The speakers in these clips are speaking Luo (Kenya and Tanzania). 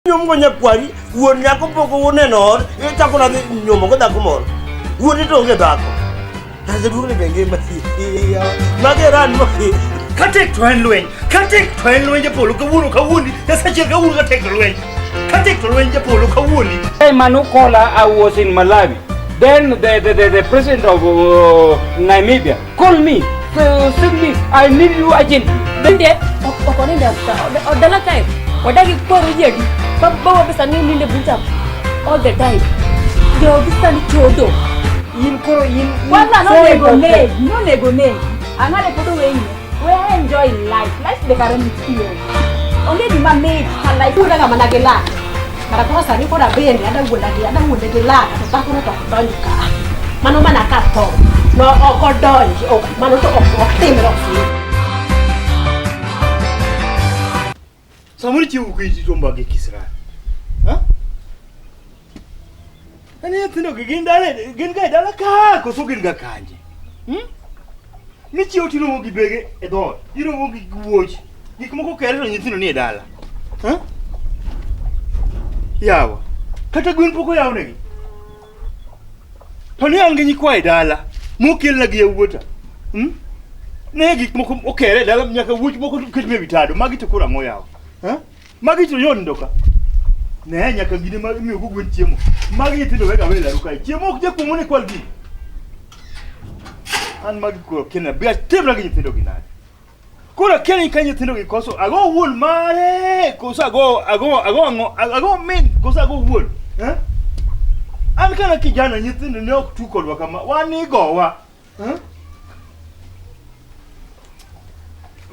Nyomgo nyakwari, wuon nyako pok oneno ot, ichako nadhi nyombo go dhako moro. Wuoni to onge dhako. Jaduong' ni be ngima. Mage ran mo. Katek to en lweny, katek to en lweny japolo kawuono kawuondi, Nyasaye kawuono katek to lweny. Katek to lweny japolo kawuondi. Hey, Manukola, I was in Malawi. Then the president of Namibia called me, send me, I need you urgently. Bende ok onindo e dala kae wadagi kwaro ji adi bawa pesa ni ninde buta all the time jogi sani chodo In koro in Kwanza so nonego important. negi, nonego negi. Ang'ane pod oweyi. We enjoy life. Life be kare nitie. Onge gima mit ka life. Wuonda ga mana gi lak. Kara koro sani koro abende ada wuonda gi ada wuonde gi lak to dhakono to ok donj ka. Mano mana ka tho. No ok odonj, ok mano to ok ok timre ok timre. Samoro ichiewo gokinyi to mbagi kisra. Ha? Ani nyithindo gi gin dala gin ga e dala ka koso gin ga kanye? Hmm? Michiewo tiromo gi bege e dhoot, iromo gi wuoch. Gik moko kere to nyithindo ni e dala. Ha? Yawa. Kata gwen pok oyawnegi. To ni an gi nyikwa e dala mokelna gi yawuota. Hmm? Ne gik moko okere e dala nyaka wuoch moko ket e wi tado. Magi to koro ang'o yawa? Ha? Magi to yonindo ka. Ne nyaka gine ma imiyo go gwen chiemo. Magi nyithindo wega we laro kae. Chiemo ok jakuo mondo ikwal gini. An magi koro kena bi atimra gi nyithindo gi nade. Koro akia ni ka nyithindo gi koso ago wuon mare koso ago ago ago ang'o ago min koso ago wuon. Eh? An kana kijana nyithindo ne ok tu kodwa kama wan igowa. Eh?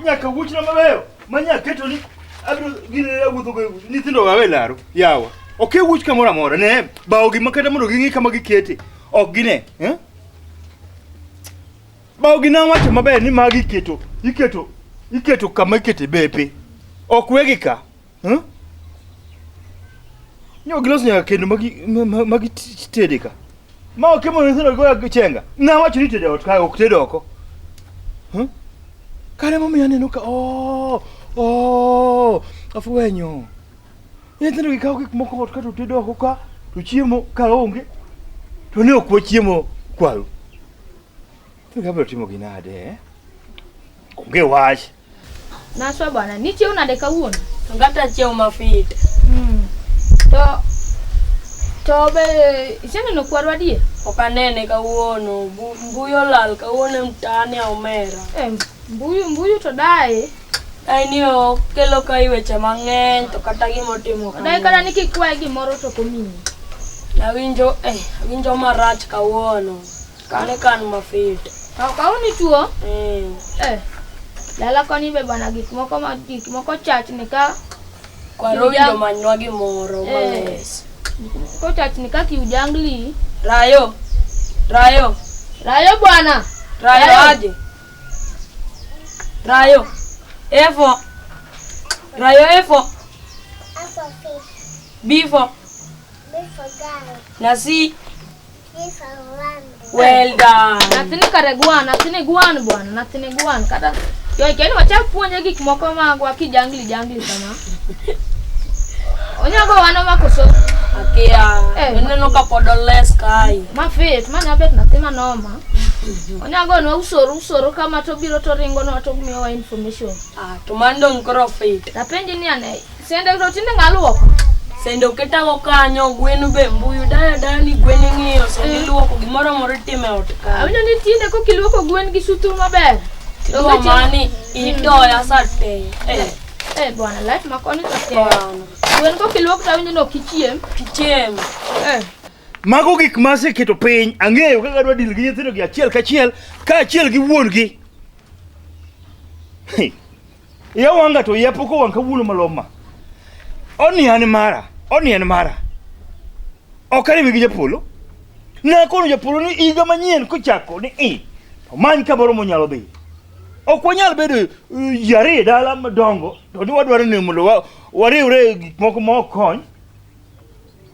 Nyaka wuochna mabeyo ma nyaketo ni abiro gine awuotho go nyithindo wawe laro yawa. Ok e wuoch kamoro amora ne bawo gima kata mondo ging'i kama gikete ok gine. Eh? Bao gina wacho maber ni magi iketo iketo iketo kama ikete bepe. Ok wegi ka. Huh? Nyo giloso nyaka kendo magi magi tede ka. Ma ok emo nyithindo goya chenga. Na wacho ni tede ot ka ok tede oko. Huh? Kare momiyo aneno ka oh oh afwenyo. Nyithindo gi kawo gik moko ot ka to tedo oko ka to chiemo ka onge to ne ok wachiemo kwaru. To gabiro timo gi nade eh? Onge wach. Naswa bwana, nichiew nade kawuono? To kata chiew mafit. To to be iseneno kwarwa adier? Ok anene kawuono. Mbuyu olal kawuono e mtaani ya omera. Eh, mbuyu mbuyu to daye. Dai ni okelo kai weche mang'eny to kata gimotimo ok Daye aneno. kata ni kikwaye gimoro to ok omiyi. Awinjo eh, awinjo marach kawuono. Kane kan mafit. Kaw ni tuo. Mm. Eh. Dala koni be bana gik moko ma gik moko chachni ka Kwaro winjo manynwa gimoro Eh. males. Gik moko chachni ka kiujangli. Rayo. Rayo. Rayo bwana. Rayo Rayo. aje. Rayo. Efo. Rayo efo. A for fish, B for. B for girl, Na C. C for lamb. Well done. Nathini kare gwan, nathini gwan bwana, nathini gwan kata yo kendo wachak puonje gik moko magwa kijangli jangli kama. Onyago wano makoso Akia. Eh. Ineno ka pod oles kae. ma fit ma nyabet nathi manoma. Onyago nwa usoro usoro kama to biro to ringo nwa to miyowa information. Ah, to mano dong' koro fit. Tapenji ni ane sende to tinde ng'a luoko? Sende oketago kanyo, gwen be mbuyu daya daya ni gwen ing'iyo, sende iluoko, gimoro amora itimo e ot kanyo. Awinjo ni tinde kokiluoko gwen gi sutu maber. Tidwa Onge chieng' mani, idoya sa te. Eh, Eh bwana life ma koni to tek. bwana. Gwen kokiluok to awinjo ni ok ichiem. Kichiem. Eh. Mago gik ma aseketo piny, ang'eyo kaka adwa deal gi nyithindo gi achiel kachiel, kaachiel gi wuon gi. Hey. Iya wanga to iya pok owang' kawuono maloma. Oni an mara, oni en mara. Ok arime gi japolo. Nakono japolo ni higa manyien kochako ni i, to many kamoro monyalo dhi. Ok wanyal bedo ji ariyo e dala madongo to ni wadwaro ni mondo wariwre e gik moko ma ok kony.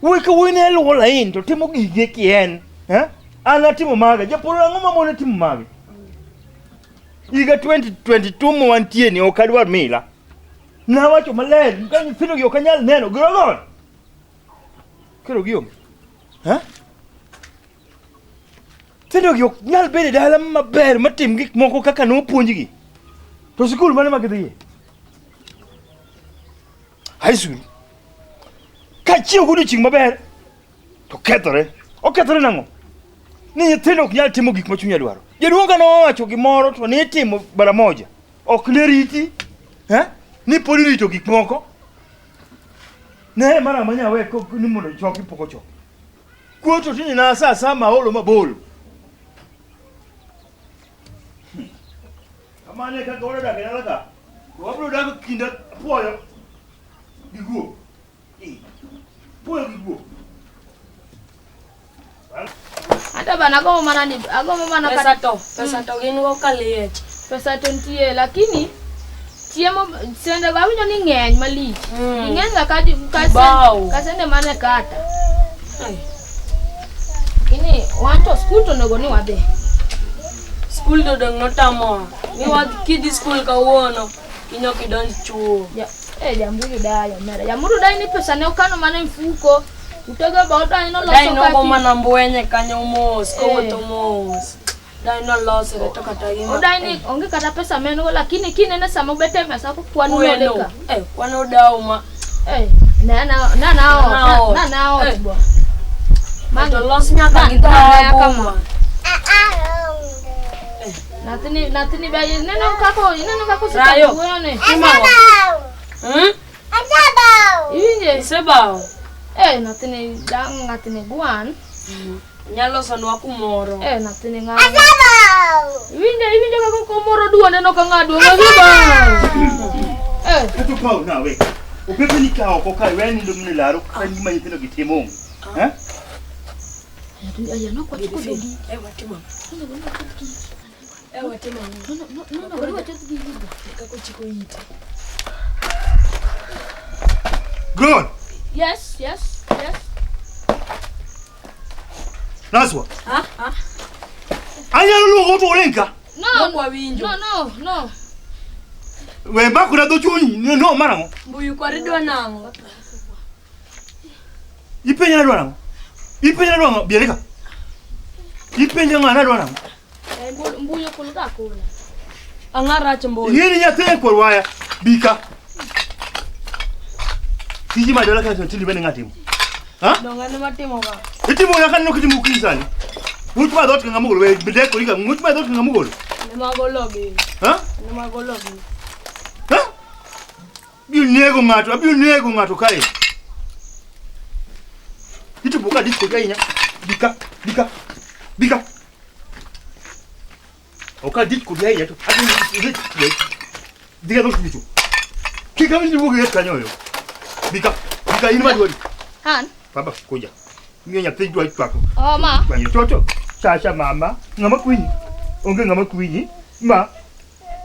Wuoyi ka wuoyi ne luwo lain to timo gige kien. Eh? An atimo maga, japolo ang'o ma mone timo mage? Higa 2022 ma wantie ni ok adwar mila. Nawacho maler, ka nyithindo gi ok anyal neno, girogon. Koro gionge. Ha? Nyithindo gi ok nyal bedo e dala maber matim gik moko kaka nopuonjgi. To sikul mane ma gidhiye? High school. Ka chiew godiochieng' maber to kethore. Okethore nang'o? Ni nyithindo ok nyal timo gik ma chunya dwaro. Jaduong' ka nowacho gimoro to ne itimo mara moja. Ok ne riti. Eh? Ni pod irito gik moko. Ne mara manya we ko ni mondo choki pok ochoki. Kuo to tinde na sa sa maolo mabolo. Kamano e kaka wadwa dak e dala ka. To wabiro dak kind apuoyo gi guok. Eh, Apuoyo gi guok. Ata bana agombo mana ni agombo mana Pesa to, pesa to gin go kaliech. Pesa to nitie lakini chiemo sende go awinjo ni ng'eny malich. Ging'eny ga ka ka Kibao. ka sende mane kata. Lakini wan to skul to onego ni wadhi. Skul to dong' notamowa. Ni wadhi kidhi skul kawuono, kiny ok idonj chuo. Ja, eh, jambuyu dayo omera. Jambuyu dayo ni pesa ne okano mana e mfuko. Utego ba odayo noloso Dai nogo kaki. mana mbwenye kanyo mos, kowuotho mos. Dai nolosre to kata gima. Odayo ni onge kata pesa ma en go lakini kinene sama obet e mesa kokwano Kweno. node ka. Eh, kwano dawo ma. Eh, na na na na ot, Na ot. na na ot Eh. bwa. To los nyaka gi na- na- dhahabu kama. ma. Nathini nathini be ineno kako ineno kako Rayo. wuoyo ni. Hmm? Iwinje? Isebawo. Eh, nathini dang nathini gwan. Nyalosonwa kumoro. Eh, nathini ng'ama. Iwinje iwinjo kako komoro duonde no ka ng'ado ng'ado ba. Eh, Kato paw na we. Opepe ni ka oko ka we nindo mne laro ka gima nyithindo gi timo onge. Eh? aya no kwa chiko dogi. Eh, watimo. Eh, watimo. No no no no no wacho gi gigo. Kako chiko ite. Good. Yes, yes, yes. Naswa. Ha? Ha? Anyalo luongo to olenka. No, Nok wawinjo. no, no, no. We makona dho chuny no marang'o? Mbuyu kwari dwa nang'o? Ipenja nadwa nang'o? Ipenja nadwa nang'o? Biere ka. Ipenja ng'a nadwa nang'o? Eh, mbuyu kulga akula. Ang'a rach mbuyu? Ing'e ni nyathi e kor waya. Bika. Tiji ma dala ka to tindi bende ng'atimo. Ha? Donge en matimo ga. Itimo nyaka neno kitimo okinyi sani. Ng'uch ma dhoot ka ng'ama ogolo we dek kodi ka ng'uch ma dhoot ka ng'ama ogolo. Ne magologi. Ha? Ne magologi. Ha? Abiro nego ng'ato, abiro nego ng'ato kae. Itupo ka disko ahinya. Bika, bika, bika. Ok adich kodi ahinya to adhi dhi ka dhoot kucho. Kik awinj ni wuog e kanyo yo. Bika, bika in madwari. Han. Baba kuja. Miyo nyathi dwa chwako. Oh, ma. Kwanyo toto. Chacha mama, ng'ama kwinyi. Onge ng'ama kwinyi. Ma.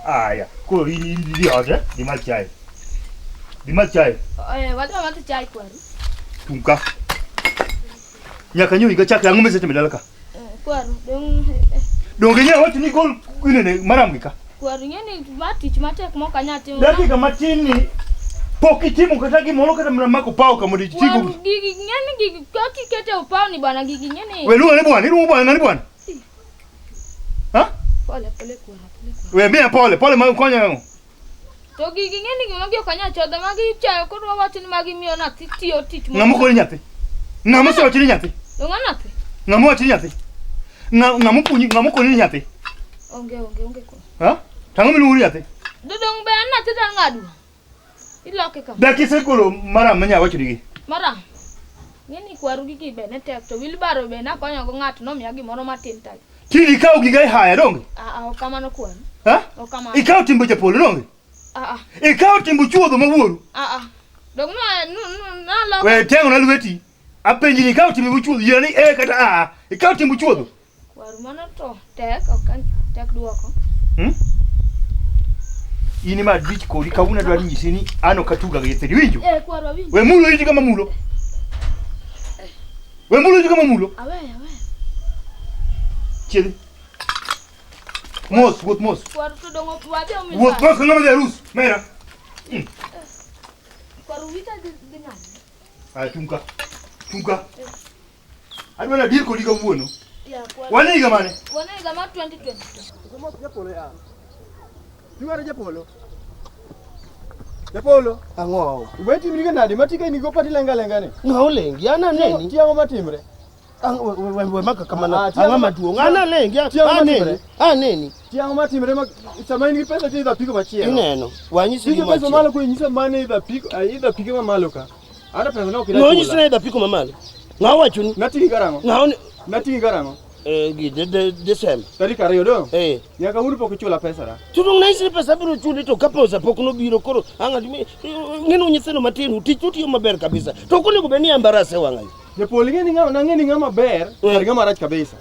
Aya, koro in in dhi ot, eh? Dhi madh chai. Dhi madh chai. Eh, wadwa madho chai kwaru. Tung ka. Nyaka nyo higa chakre ang'o misetimo e dala ka? Eh, kwaru, dong eh, Donge inyalo wacho ni gol inene maram gi ka? kwaru ing'e ni ma tich matek mok anyal timo. Dakika matin ni pok itimo kata gimoro kata mana mako pawo ka mondo itigo. Kwaru gigi ing'e ni gigi kaka ikete e opaw ni bwana gigi ing'e ni. We luonga ni bwana, iluongo bwana ng'ani bwana? Ha? Pole pole kwaru, pole kwaru. We miya pole, pole ma konyo nang'o? To gigi ing'e ni magi ok anyal chodho magi chayo koro wawacho ni magi miyo nyathi tiyo tich moro. Ng'ama okoni nyathi? Ng'ama osewacho ni nyathi? Dong' a nyathi? Ng'ama owacho ni nyathi? Ng'ama opuonji, ng'ama okoni ni nyathi? Onge onge onge kwaru. Ha? Tang'o miluongo ni nyathi? Dodong be an nyathi to an ng'adwa. Iloke kama. Dak isegolo maram manya wacho nigi. Mara. Ng'e ni kwaru gigi be ne tek to wilbaro be nakonyo go ng'ato nomiya gimoro matin ta. Tinde ikawo giga e haya donge? Ah ah ok kamano kwaru. Ha? Ok kamano. Ikawo timbe japolo donge? Ah ah Ikawo timbe chuodho ma wuoru. ah ah. Dong no naloko. We teng'o na lweti. Apenji ni ikawo timbe chuodho yier ni ee kata aa. Ikawo timbe chuodho. Kwaru mano to tek ok tek duoko. Hmm? In ema adich kodi kawuono adwaro nyisi ni an ok atuga gi nyithindo. Iwinjo? Eh kwaru awinjo. We mulo iti kama mulo. We mulo iti kama mulo. Aweyo aweyo. Chiedhi. Mos, wuoth mos. Kwaru to dong wadhi omi. Wuoth mos ka ng'ama dhi arus. Mera. Kwaru wita dhi dhi ng'ado. Aya chung ka. Chunga. Adwa na deal kodi kawuono. Wan e higa mane? Wan e higa mar 2022. Japolo ya. Iwaro Japolo. Japolo. Ang'o? We timri ga nade? Matika in go pati lenga lenga ne. Ng'a olengi? An aneni. Tiang'o matimre. We maka kamano. Ah, tiang'o Ang'o ma- maduong'? An alengi. Tiang'o Aneni. matimre. Aneni. Tiang'o matimre ma sama in gi pesa to idho apiko machielo. Ineno. Wanyisi Tije gima pesa achiel. malo ko inyisa mane idho apiko, idho apiko mamalo ka. Ata pesa no ok idwa Nonyisi chula. na idho apiko mamalo. Ng'a owachoni? Nating'i karang'o? Ng'a oni Nating'i karang'o? Gi Desemba. Tarik 2 dong? Eh. Nyaka uru pok ichula pesa na. To dong nanyisi ni pesa abiro chuli to ka pesa pok nobiro koro ang' atimi ng'eno nyithindo matindo tich utiyo maber kabisa. To ok onego bed ni embarrass e wang'a yo. Japolo ing'e ni ng'ama nang'e ni ng'ama ber kar ng'ama rach kabisa.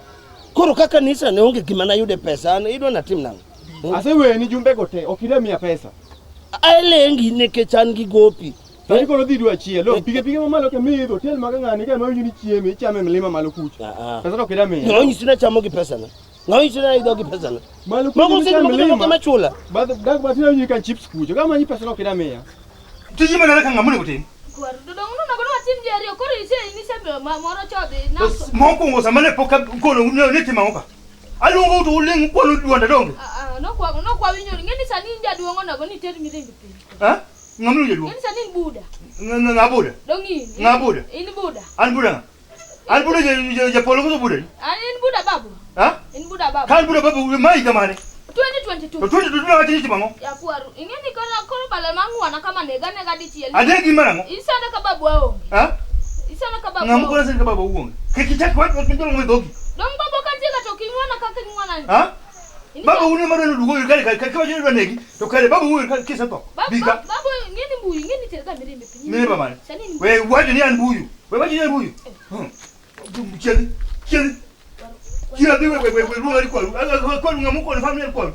Koro ka kanisa ne onge gima nayude pesa an idwa natim nang'o? Aseweni jumbe go te, ok idwa miya pesa. Alengi nikech an gi gopi. Sani koro dhi dwe achiel, dong pige pige mamalo ka miidho, hotel ma ka ng'ani ka ma winjo ni chieme, ichame e mlima malo kucha. Pesa to ok idwa miya. Ng'a onyisi ni achamo gi pesa na? Ng'a onyisi ni aidho gi pesa na? Malo Mago kucha seche moko mlima. moko machula. Bath dak bath winjo ka chips kucho, kama manyi pesa to ok idwa miya. Tiji manade ka ng'ama onego tim. Kwar, to dong nonego watim ji ariyo koro ise inisemiyo moro chodhi. Mokwongo sama ne pok akono ne timo ang'o ka? Aluongo to uling' ukwano dwonda donge? Nokwa nokwa winjo ng'eni sani in jaduong' onego ni iter mirimbi piny. Ha? Ng'ama onego jaduong'? Ng'eni sani in Buda. Ng'a Buda? Dong in. Ng'a Buda? In Buda. An Buda ng'a? An Buda japolo koso Buda ni? An in Buda babu. Ha? In Buda babu. Ka an Buda babu ma higa mane? 2022. To 2022 nawacho ni itimo ang'o? Yakwaru, ing'e ni koro bala mang'wana kama nega nega dichiel. Adek gi marang'o? Isana ka babu aonge. Ha? Isana ka babu. Ng'ama aonge. koro sani ka baba wuonge? Kik ichak wach wach midwaro ng'we dhogi. Dong babu ka nitie to ok ing'wana kaka ing'wana ni. Ha? Baba un ema dwaro duogo ir kare kare ka wacho ni idwa negi to kare baba wuoyo ka kisetho. Bika. Babu ing'e ni mbuyu, ing'e ni terga mirimbe piny. Mirimba mane? Sani in We wacho ni an buyu. We wacho ni an buyu. Chiedhi. Chiedhi. Chiedhi we we we we luonga ni kwaru. Kwaru ng'ama okono family kwaru.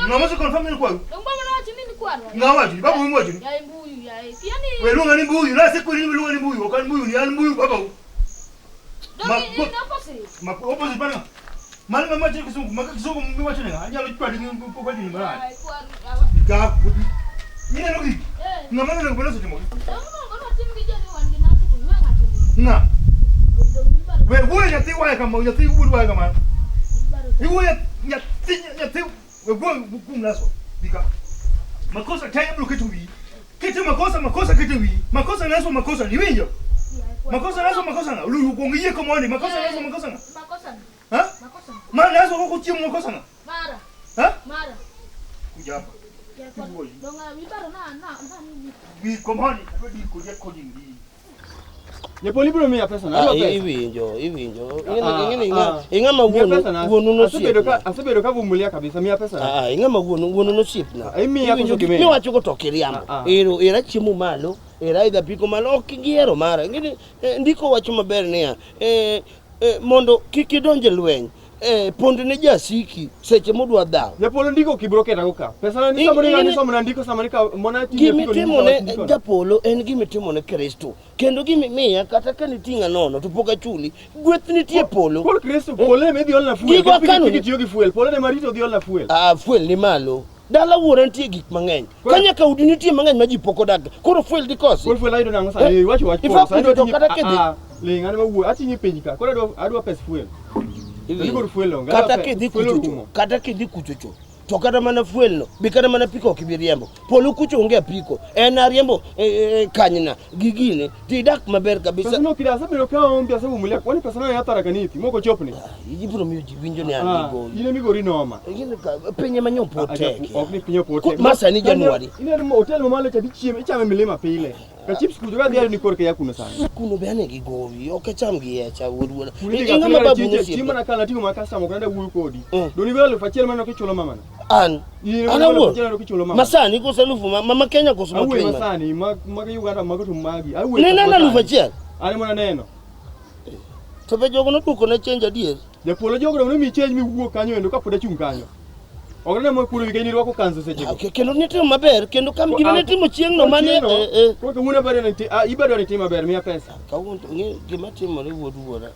Ng'ama osekono family kwaru. Dong babu nowacho ni ni kwarwa. Ng'ama wacho ni babu wacho ni. Yaye mbuyu, yaye. Kiani We luonga ni buyu. Nasekweri ni luonga ni buyu. Ok an buyu ni an buyu baba. Dong Ma- in opposite. Ma opposite mano. Mano ng'ama wacho kisungu, maka kisungu miwacho ni ng'a? Anyalo chwadi gi pok wacho ni marach. Yaye kwaru. Yawa. Ka ineno gigi. Eh. Ng'ama nonego bed ni osetimo gi. Dong nonego watim gi joni wan gi nasi to ywe ng'ato. Ng'a? We wuoyo nyathi waya kama nyathi wuod waya kamano. Iwuoyo nyathi nyathi we wuoyo kuom laso. Bika. Makosa te ibiro keto wiyi. Kete makosa makosa kete wiyi. Makosa naso makosa ni winjo. Makosa naso makosa na. Lu kuong yie komoni makosa naso makosa na. Makosa. Ha? Makosa. Ma naso koko chiemo makosa na. Mara. Ha? Mara. Kuja hapa. Ya kwaru. Dong ibaro na na na nini. Wi komoni adwa di kodi kodi ndi. Japolo ibiro miya pesa na. Ah, Adwa pesa. iwinjo, iwinjo. Ah, Ing'e ni ah. ing'ama Miya wuonu pesa na. wuonu Asebedo ka nosiepna. asebedo ka vumilia kabisa, miya pesa na. Ah, ing'ama wuonu wuonu nosiepna. Ah, imiya Iwinjo koso gik gimiya? miwacho go to ok iriambo. Ah, ah. Ero era chiemo malo, era idho apiko malo, ok gihero mara. Ing'e ni ndiko wacho maber niya, mondo kik idonj e lweny, pond ne jasiki seche modwa dhaw. Japolo ndiko ok ibiro ketago ka. Pesa na ni samoro ni samoro ndiko samoro ka mona ting'o apiko ni Gimitimo ne ndiko na. japolo en gimitimo ne Kristo. Kendo gimimiya kata ka niting'a nono to pok achuli, gweth nitie polo. Koro Kristo polo ema idhi olna fuel. Gigo Kik akano pikipiki tiyo gi fuel. Polo ema rito dhi olna fuel. Ah, fuel ni malo. Dala wuora nitie gik mang'eny. Ka nyaka udi nitie mang'eny ma ji pok odak. Koro fuel dikosi. Koro fuel ayudo nang'o sani? Iwacho wach Ifa polo. Sani kucho to ating'i- kata ah, kidhi. ah, Ling an mawuoyo ating'i piny ka. Koro adwa pes fuel. Iwinjo. Koro fuel onge. Kata Adwa kidhi fuel kuchocho, orumo. kata kidhi kuchocho. To kata mana fuel no, bi kata mana piko ok ibi riembo. Polo kucho onge apiko. En ariembo kanyna gi gine to idak maber kabisa. Pesa no kida asebedo ka aombi asevumilia. Kwani pesa no ya tharaka nithi moko chopni. Ibiro miyo ji winjo ni an Ah, gi gowi. In ema igori noma. Ing'e ka piny ema nyopo Ah, tek. Ok ni piny opo Ko- tek. ma sani January. Ineno hotel mamalo cha dichiemo ichame milima pile. Ka chips kucho ka dhi ayudo ni korka ya kuno sani. Kuno be ane gi gowi, ok acham gi echa wuod wuora. Kuno Ing'ama babu Chiemo nosiepna. na kala ting'o ma customer ok nade wuoyo kodi. Doni golo 1000 mane ok ichulo mamana. An. In An ema awuon. achiel mane ok ichulo mamana. Masani koso alufu ma Kenya koso ma Awuoyo piny ma. masani mag Uganda mago to magi. Awuoyo Ne masani. neno alufu achiel. An ema naneno. To be jogo noduoko na change adier. Japolo jogo dong nomiyi change miwuok kanyo endo kapod achung' kanyo. Ok neno ma kuno wike ni rwako kanzo seche go. Kendo nitimo maber kendo kam gima nitimo chieng'no mane Koro kawuono abaro ni ibaro ni tim maber miya pesa. Kawuono to ng'e gima timore wuod wuora.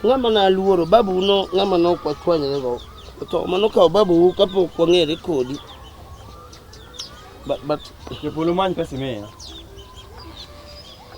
Ng'ama naluoro babu no ng'ama nok wachwanyre go. To mano kawo babu kapok wang'ere kodi. But Japolo many pesa imiya.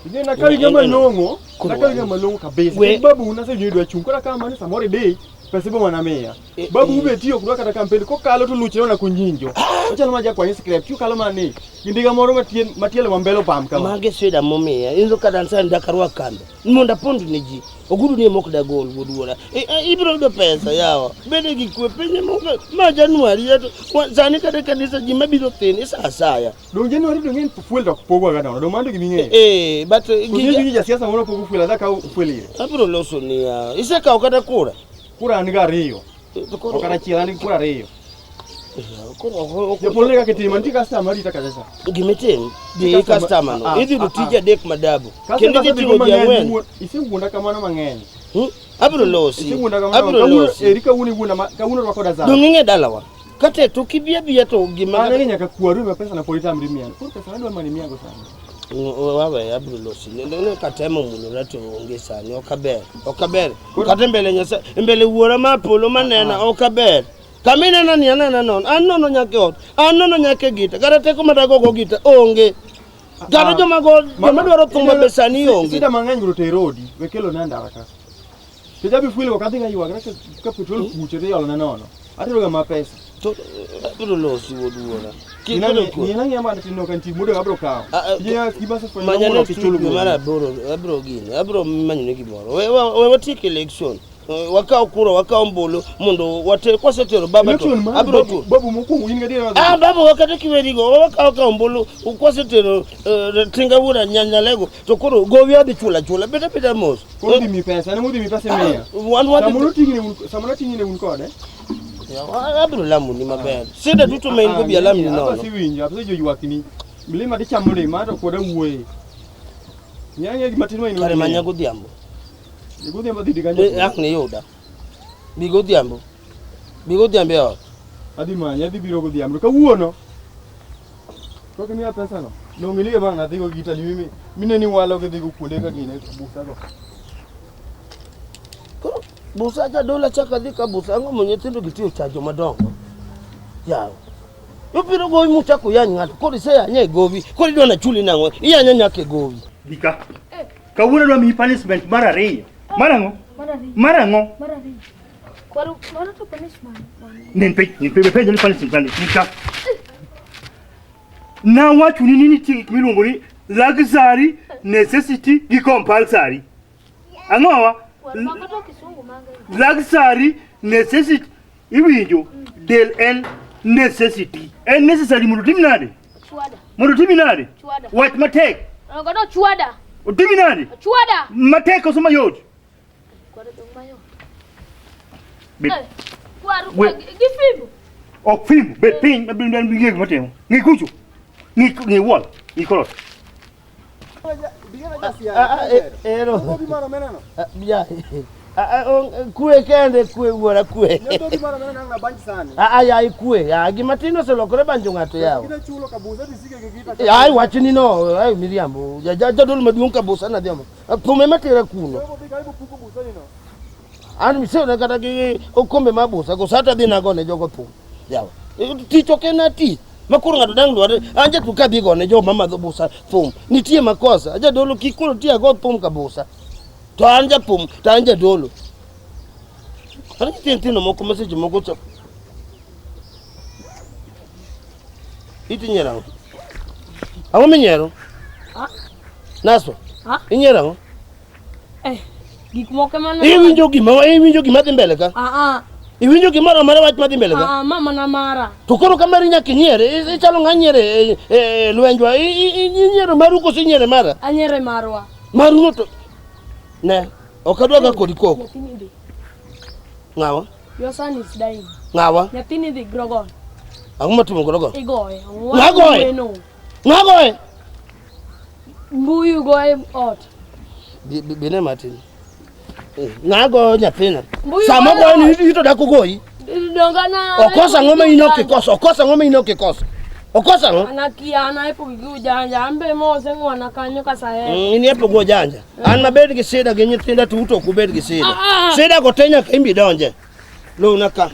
Ing'e nakawi ng'ama long'o, Koro nakawi ng'ama long'o kabisa. We- Babu nasewinjo ni idwa chung', koro akawa mana samoro idich, pesa ibo mana miya. Babu be tiyo ok kata kampen, kokalo to luchre mana konyinjo. Ochalo mana jakwany scrap, tiyo kalo mana ni. Gi ndiga moro matien matielo ma mbele opam kama. Mage shida momiya. Inzo kata an sani dak arwak kambe. Mondo apond ne ji. Ogudu ni mok dagol wuod wuora. Ibiro yudo pesa yawa. Bede gi kwe piny ma ma Januari yato. Sani kata kanisa ji mabiro thin isa asaya. Dong Januari dong en fuel to ok pogwa ga nono, dong mano gima ing'eyo. Eh, but Koro gi jasiasa moro pogo fuel, adha kawo fuel ire. Abiro loso ni ya. Isekawo kata kura? Kura an ga ariyo. To koro- Ok kata achiel, an gi kura ariyo. Koro Japol ne kaka itimo, nitie customer marita kacha. Gimitim, dhi customer no. Idhi yudo tije adek madabu. Kendo Kendo idhi ting'o ji ang'wen. Isewuonda kamano mang'eny. Abiro losi. Isewuonda kamano. Abiro Kawuono- losi. Eri kawuono iwuonda ma kawuono rwako da Dong ing'e dalawa. Kate to kibi abiya to gima An ang'e nyaka kwaru ma pesa na pod itamri miya. Koro pesa na adwa mana imiyago sani. Wawe abiro losi. Ne katemo mulora to onge sani. Ok aber. Ok aber. Kata mbele Nyasaye, mbele wuora ma polo manena ok aber. Kama inena ni anena nono. An nono nyaka e ot. An nono nyaka e gita. Kata teko madagogo gita onge. Kata joma go joma dwaro thumba be sani onge. Sida mang'eny go to erodi, we kelo na ndara ka. To jabi fuel ok adhi ga ywagra ka petrol kuche to iolo na nono. Atero ga ma pesa. To abiro losi wuod wuora. Ng'ina ng'ia mana tino kan ti mudo abro kawo. Ya gima se fwenyo Manya mondo ne kik chul dwe mar aboro abiro gini abiro manyone gimoro. We watiek election. Wakaw kura wakaw ombulu mondo water kwasetero baba to Election mar abiro babu, babu mokwongo in gadiera. Ah, baba wakata kiwerigo wakaw kaw ombulu kwasetero tinga wuora nyanyalego to koro gowi adhi chula chula beda beda mos. Koro dhi mi pesa, ne modhi mi pesa miya. Wan wadhi Samoro ting'ne un samoro ting'ne un kode. Abiro lamoni maber. Sida duto ma in go bi alamni nono. Abiro winjo, abiro jo ywakni. Mlima dichamo ni ma to koda wuoye. Nyanya gima tin ma in. Kare manya godhiambo. Godhiambo dhi dikanyo. Ang' ne yuda. Bi godhiambo. Bi godhiambo e ot. Adhi manye, adhi biro godhiambo. Kawuono. Pok imiya pesa no. Donge niye bang' adhigo gita ni mimi. Mine ni walo gi dhigo kuonde ka gine busa go. Koro busa jadolo achako adhi ka busa ang'o mo nyithindo gi tiyo chanjo madongo. Yawa. Ubiro gowi muchako uyany ng'ato. Koro iseyanya e gowi. Koro idwa nachuli nang'o? Iyanya nyaka e gowi. Dika. Kawuono adwa miyi punishment mar ariyo. Mar ang'o? Mar ang'o? Mar ariyo. Kwaru, mano to punishment. Nin piny, nin piny, penjo ni punishment mane? Nika. Nawachoni ni nitie gik miluongo ni luxury, necessity gi compulsory. Ang'owa? Kwaru, mago to kisungu mange. Luxury, necessity, iwinjo, del en necessity. En necessary mondo otim nade? Chwada. Mondo otimi nade? Chwada. Wach matek. Onego to chwada. Otimi nade? Chwada. Matek koso mayot? Kwaru dong mayot. Bet. Eh, Kwaru, We- gi fimbo. Ok fimbo, bet piny, mabiro ng'e gima timo. Ng'i kucho. Ng'i ng'i wall, ng'i korot. Ero. Ya. Kwe kende kwe wuora kwe. Ah, ah, kwe. Ya gima tin oselokore banjo ng'ato yawa. Ai wachni no, ai miriambo. Ja ja jadolo maduong' kabusa nadhi omo. Thum ema tera kuno. An miseona kata gi okombe mar busa koso hata dhi nagone jogo thum. Yawa. Tich ok en ati. Ma koro ng'ato dang' dware, an jatuo kadhi gone joma madho busa thum. Nitie makosa. Jadolo kik koro ti ago thum kabusa. To an jathum, to an jadolo. An nitie nyithindo moko ma seche moko cha. Iti nyiero ang'o? Ang'o minyiero? Ah? Naso? Ah? Inyiero ang'o? Eh, gik moko ema ne- Iwinjo gima iwinjo gima dhi mbele ka? Ah, ah. Iwinjo gimoro amora wach madhi mbele ka? Ah, ah, mama na mara. To koro ka mari nyaka inyiere, ichalo ng'a nyiere e, e, e lwenjwa, inyiero maru koso inyiere mara? Anyiere marwa. Maru no to ne, ok adwa ga kodi koko. Nyathini dhi. Ng'awa? Your son is dying. Ng'awa? Nyathini dhi grogon. Ang'o matimo godo? Igoye. Ng'a goye? Ng'a goye? Mbuyu goye ot. Bine matin. Ng'a goyo nyathina? Mbuyu Sama goyo ogoyo ni ito dak ogoyi. Dongana. Okoso ang'o ma in ok ikoso? Okoso ang'o ma in ok ikoso? Okoso ang'o? An akia, an aepo gi ujanja. An be moseng'wana kanyo ka sahero. In iepo go janja. An mabed gi sida gi nyithinda to uto ok ubed gi sida. Ah, ah. Sida go te nyaka imbi donje. Lowna ka.